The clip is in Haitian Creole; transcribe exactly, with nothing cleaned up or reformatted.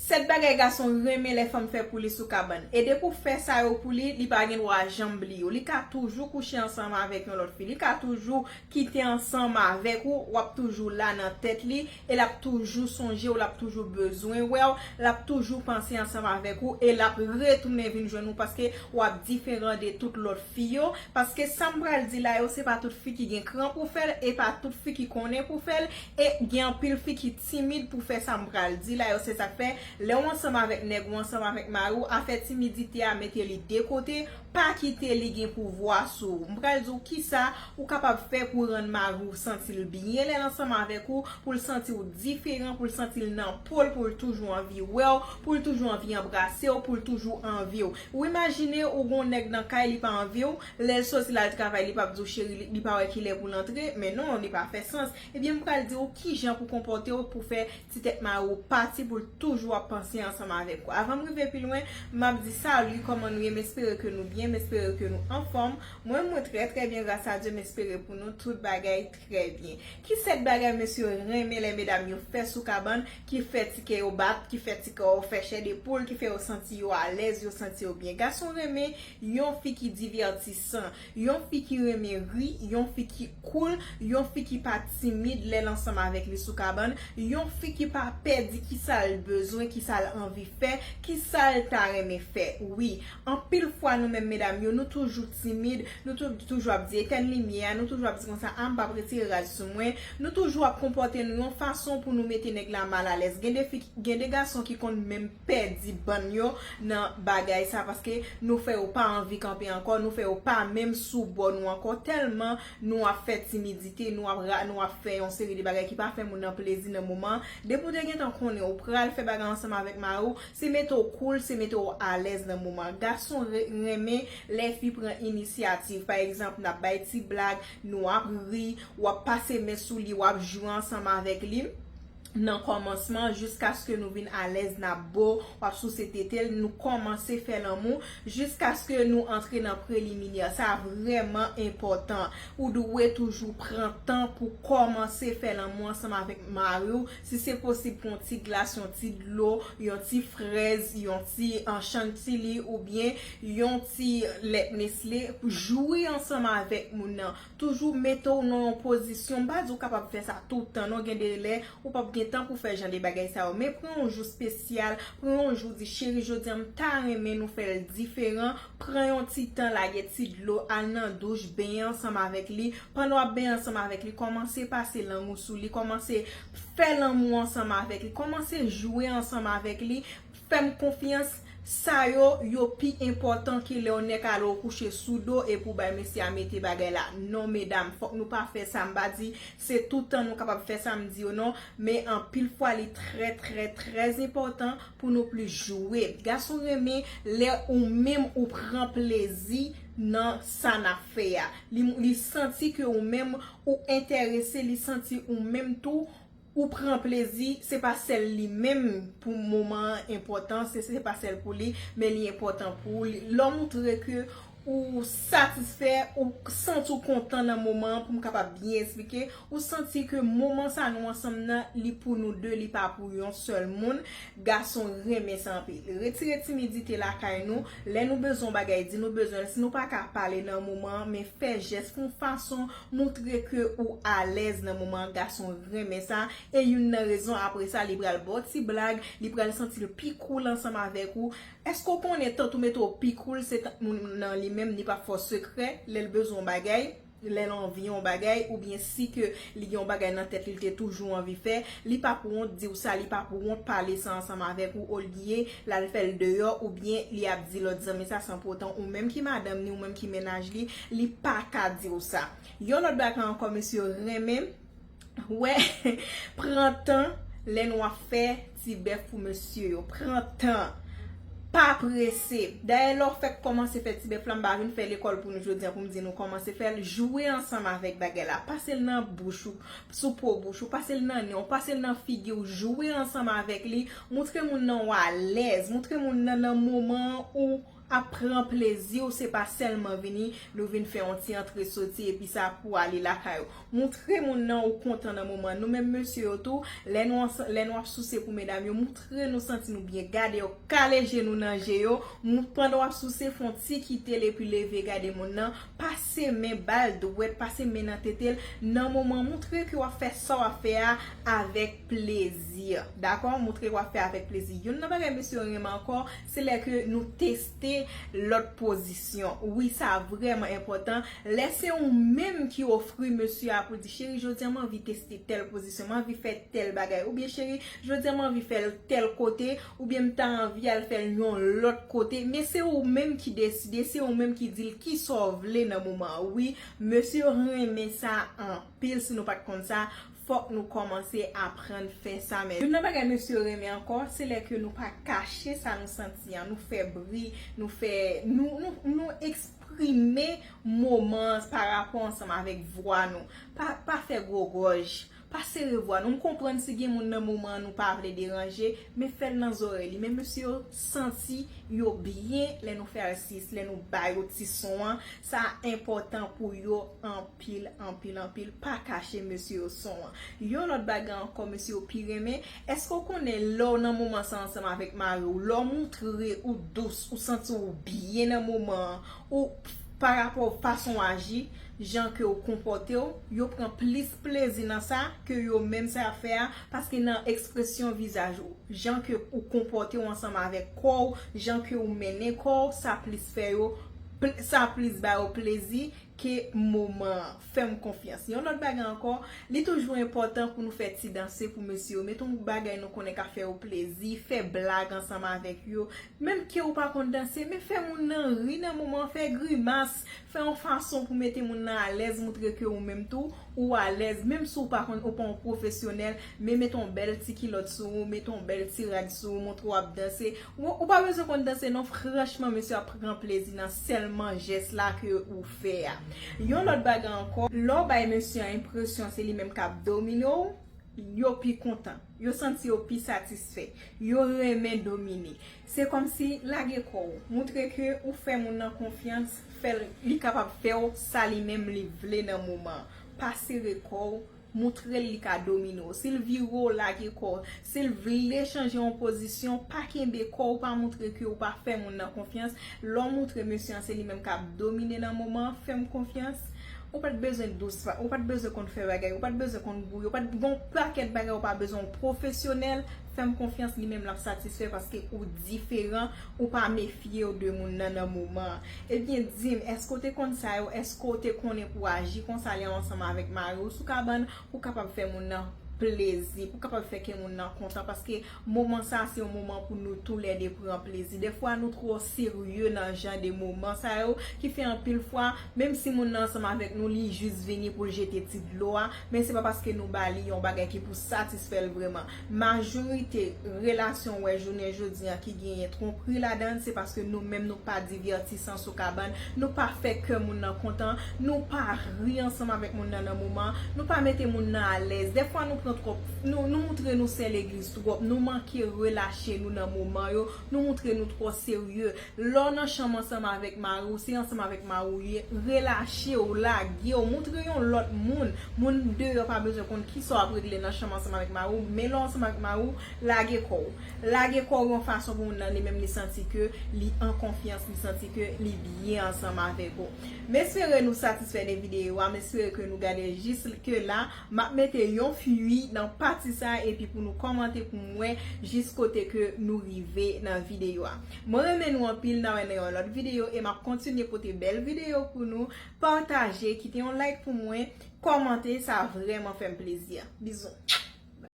Sèt bagay gason renmen lè fanm fè pou li sou kabann. E depi w fè sa yo pou li, li pa gen dwa janm bliye w. Li ka toujou kouche ansanm avèk yon lòt fi. Li ka toujou kite ansanm avèk ou, w ap toujou la nan tèt li, e l ap toujou sonje w, l ap toujou bezwen wè w, l ap toujou panse ansanm avèk ou, e l ap retounen vin jwenn ou paske w ap diferan de tout lòt fi yo. Paske sa m pral di la yo, se pa tout fi ki gen kran pou fè l, e pa tout fi ki konnen pou fè l, e gen anpil fi ki timid pou fè sa m pral di la yo. Se sa k fè, lè w ansanm avèk nèg ou, ansanm avèk mari w, afè timidite a, mete li de kote, pa kite li gen pouvwa sou ou. M pral di w kisa ou kapab fè pou rann mari w santi l byen lè l ansanm avèk ou, pou l santi w diferan, pou l santi l nan po l, pou l toujou anvi wè w, pou l toujou anvi anbrase w, pou l toujou anvi w. Ou imajine ou gon nèg nan kay, li pa anvi w, lè l soti l al travay, li p ap di w cheri, li, li pa wè kilè pou l antre, men non, li pa fè sans. Ebyen, m pral di w kijan pou konpòte w pou fè ti tèt mari w pati pou l toujou ap panse ansanm avèk ou. Avan m rive pi lwen, m ap di salut, kòman nou ye? M espere ke nou byen, m espere ke nou anfòm. Mwen, mwen trè, trè byen, gras a Dye, m espere pou nou tout bagay trè byen. Ki sèt bagay mesye yo renmen lè medam yo fè sou kabann, ki fè ti kè yo bat, ki fè ti kè yo fè chè de poul, ki fè yo santi yo alèz, yo santi yo byen? Gason renmen yon fi ki divètisan, yon fi ki renmen ri, yon fi ki cool, yon fi ki pa timid lè l ansanm avèk li sou kabann, yon fi ki pa pè di kisa l bezwen, kisa l anvi fè, kisa l ta renmen fè. Wi, anpil fwa nou menm medam yo, nou toujou timid, nou tou-, toujou ap di etèn limyè a, nou toujou ap di konsa, a, m p ap retire rad sou mwen, nou toujou ap konpòte nou yon fason pou nou mete nèg la malalèz. Gen de fi, gen de gason ki konn menm pèdi bann yo nan bagay sa, paske nou fè yo pa anvi kanpe ankò, nou fè yo pa menm sou bò nou ankò, tèlman nou ap fè timidite, nou ap ra-, nou ap fè yon seri de bagay ki pa fè moun nan plezi nan moman an. Depi w te gentan konnen ou pral fè bagay ansanm avèk mari w, se mete w cool, se mete w alèz nan moman an. Gason re-, renmen lè fi pran inisyativ. Pa egzanp, n ap bay ti blag, nou ap ri, w ap pase men sou li, w ap jwe ansanm avèk li nan kòmansman, jiskaske nou vin alèz, n ap bo, w ap souse tete l, nou kòmanse fè lanmou, jiskaske nou antre nan preliminè. Sa vrèman enpòtan. Ou dwe toujou pran tan pou kòmanse fè lanmou ansanm avèk mari w. Si se posib, pran yon ti glas, yon ti dlo, yon ti frèz, yon ti, ah, chantilly oubyen yon ti lèt Nestlé. Jwi ansanm avèk moun nan. Toujou mete w nan yon pozisyon, m pa di w kapab fè sa tout tan non, gen de lè ou p ap gen tan pou fè jan de bagay sa yo. Men pran yon jou espesyal, pran yon jou, di, cheri, jodi a m ta renmen nou fè l diferan. Pran yon ti tan, lage ti dlo, al nan douch, benyen ansanm avèk li. Pandan w ap benyen ansanm avèk li, kòmanse pase lanmou sou li, kòmanse fè lanmou ansanm avèk li, kòmanse jwe ansanm avèk li. Fè m konfyans, sa yo, yo pi enpòtan ke lè w nèk ale w kouche sou do epi w bay mesye a mete bagay la. Non, medam, fòk nou pa fè sa. M pa di se tout tan nou kapab fè sa m di yo non, men anpil fwa li trè, trè, trè enpòtan pou nou plis jwe. Gason renmen lè ou menm ou pran plezi nan sa n ap fè a. Li, li santi ke ou menm ou enterese, li santi ou menm tou ou pran plezi, se pa sèl li menm pou moman an enpòtan, se, se pa sèl pou li, men li enpòtan pou ou. Lè w montre ke ou satisfè, ou santi w kontan nan moman an, pou m kapab byen eksplike, ou santi ke moman sa nou ansanm nan, li pou nou de, li pa pou yon sèl moun. Gason renmen sa anpil. Retire timidite lakay nou. Lè nou bezwen yon bagay, di nou bezwen l. Si nou pa ka pale nan moman an, men fè jès, fè yon fason, montre ke ou alèz nan moman an. Gason renmen sa. E youn nan rezon, apre sa, li pral ba w ti blag, li pral santi l pi cool ansanm avèk ou. Èske w konnen tant ou mete w pi cool, se tant moun nan li menm, li p ap fè w sekrè, lè l bezwen yon bagay, lè l anvi yon bagay, oubyen si ke li gen yon bagay nan tèt li, li te toujou anvi fè, li p ap wont di w sa, li p ap wont pale sa ansanm avèk ou, olye l al fè l deyò, oubyen li ap di lòt zanmi sa, san pou otan ou menm ki madanm ni, ou menm ki mennaj li, li pa ka di w sa. Yon lòt bagay ankò, mesye yo renmen, wè, pran tan lè nou ap fè ti bèf pou mesye yo. Pran tan. Pa prese. Dayè, lè w fèk kòmanse fè ti bèf la, m pa vin fè lekòl pou nou jodi a pou m di nou kòmanse fè l. Jwe ansanm avèk bagay la. Pase l nan bouch ou, sou po bouch ou, pase l nan nen w, pase l nan figi w. Jwe ansanm avèk li. Montre moun nan w alèz. Montre moun nan nan moman an ou ap pran plezi w, se pa sèlman vini, nou vin fè yon ti antre soti, epi sa pou ale lakay ou. Moutre moun nan ou kontan nan moman. Nou menm mesye yo tou, lè nou ansan-, lè nou ap souse pou medam yo, moutre nou santi nou byen. Gade yo, kale je nou nan je yo, mou-, pandan w ap souse, fè yon ti kite l epi leve gade moun nan, pase men, ba l dwèt, pase men nan tete l, nan moman, moutre ke w ap fè sa w ap fè a avèk plezi. Dakò? Moutre w ap fè avèk plezi. Youn nan bagay mesye yo renmen ankò, se lè ke nou teste lòt pozisyon. Wi, sa vrèman enpòtan. Lè se ou menm ki ofri mesye a pou di, "Cheri, jodi a m anvi teste tèl pozisyon, m anvi fè tèl bagay." Oubyen, "Cheri, jodi a m anvi fè l tèl kote," oubyen, "M ta anvi al fè l yon lòt kote." Men se ou menm ki deside, se ou menm ki di l kisa w vle nan moman an. Wi, mesye yo renmen sa anpil, si nou pa t konn sa, fòk nou kòmanse aprann fè sa. Men youn nan bagay mesye yo renmen ankò, se lè ke nou pa kache sa nou santi an, nou fè bri, nou fè, nou, nou, nou eksprime moman an pa rapò ansanm avèk vwa nou. Pa, pa fè gwo gòj, pa sere vwa nou. M konprann si gen moun nan moman an nou pa vle deranje, men fè l nan zòrèy li. Men mesye yo santi yo byen lè nou fè al sis, lè nou ba yo ti son an. Sa enpòtan pou yo anpil, anpil, anpil. Pa kache mesye yo son an. Yon lòt bagay ankò, mesye yo pi renmen. Èske w konnen lè w nan moman sa ansanm avèk mari w, lè w moutre ou dous, ou santi w byen nan moman an, ou pa rapò fason w aji, jan ke w konpòte w, yo pran plis plezi nan sa ke yo menm sa y ap fè a, paske nan ekspresyon vizaj ou, jan ke ou konpòte w ansanm avèk kò w, jan ke ou mennen kò w, sa plis fè yo, pl-, sa plis ba yo plezi ke moman an. Fè m konfyans. Yon lòt bagay ankò, li toujou enpòtan pou nou fè ti danse pou mesye yo. Mete yon bagay nou konnen k ap fè yo plezi, fè blag ansanm avèk yo. Menm ke ou pa konn danse, men fè moun nan ri nan moman an, fè grimas, fè yon fason pou mete moun nan alèz, moutre ke ou menm tou, ou alèz, menm si w pa konn, ou pa yon pwofesyonèl, men mete yon bèl ti kilòt sou ou, mete yon bèl ti rad sou ou, montre w ap danse. Ou, ou pa bezwen konn danse non, franchman, mesye ap pran plezi nan sèlman jès la ke ou fè a. Yon lòt bagay ankò, lè w bay mesye an enpresyon se li menm k ap domine w, yo pi kontan, yo santi yo pi satisfè, yo renmen domine. Se kòmsi lage kò w, moutre ke ou fè moun nan konfyans, fè l, li kapab fè w sa li menm li vle nan moman an. Pa sere kò w, moutre l li ka domine w. Si l vire w, lage kò w. Si l vle chanje yon pozisyon, pa kenbe kò w, pa moutre ke ou pa fè moun nan konfyans. Lè w moutre mesye an se li menm k ap domine nan moman an, fè m konfyans. Ou pa t bezwen dous, ou pa t bezwen konn fè bagay, ou pa t bezwen konn gouye, ou pa t gon pakèt bagay, ou pa bezwen yon pwofesyonèl. Fè m konfyans, li menm l ap satisfè paske ou diferan, ou pa mefye w de moun nan nan moman an. Ebyen, di m, èske w te konn sa yo? Èske w te konnen pou w aji konsa lè w ansanm avèk mari w sou kabann, pou w kapab fè moun nan plezi, pou w kapab fè kè moun nan kontan, paske moman sa a se yon moman pou nou toulède pran plezi. Dèfwa nou twò serye nan jan de moman sa yo, ki fè anpil fwa, menm si moun nan ansanm avèk nou, li jis vini pou l jete ti dlo a, men se pa paske nou ba li yon bagay ki pou satisfè l vrèman. Majorite relasyon w wè jounen jodi a ki genyen twonpri ladan l, se paske nou menm nou pa divètisan sou kabann, nou pa fè kè moun nan kontan, nou pa ri ansanm avèk moun nan nan moman, nou pa mete moun nan alèz. Dèfwa nou pran twòp, nou, nou moutre nou sè legliz twòp, nou manke relache nou nan moman yo, nou moutre nou twò serye. Lè w nan chanm ansanm avèk mari w, se ansanm avèk mari w ye, relache w, lage w, moutre yon lòt moun. Moun deyò pa bezwen konn kisa w ap regle nan chanm ansanm avèk mari w, men lè w ansanm avèk mari w, lage kò w. Lage kò w yon fason pou moun nan li menm li santi ke li an konfyans, li santi ke li byen ansanm avèk ou. M espere nou satisfè de videyo a, m espere ke nou gade jiske la. M ap mete yon fwi nan pati sa a epi pou nou kòmante pou m wè jis kote ke nou rive nan videyo a. Mwen renmen nou anpil, n a wè nan yon lòt videyo e m ap kontinye pote bèl videyo pou nou. Pataje, kite yon like pou mwen, kòmante, sa vrèman fè m plezi. Bizou.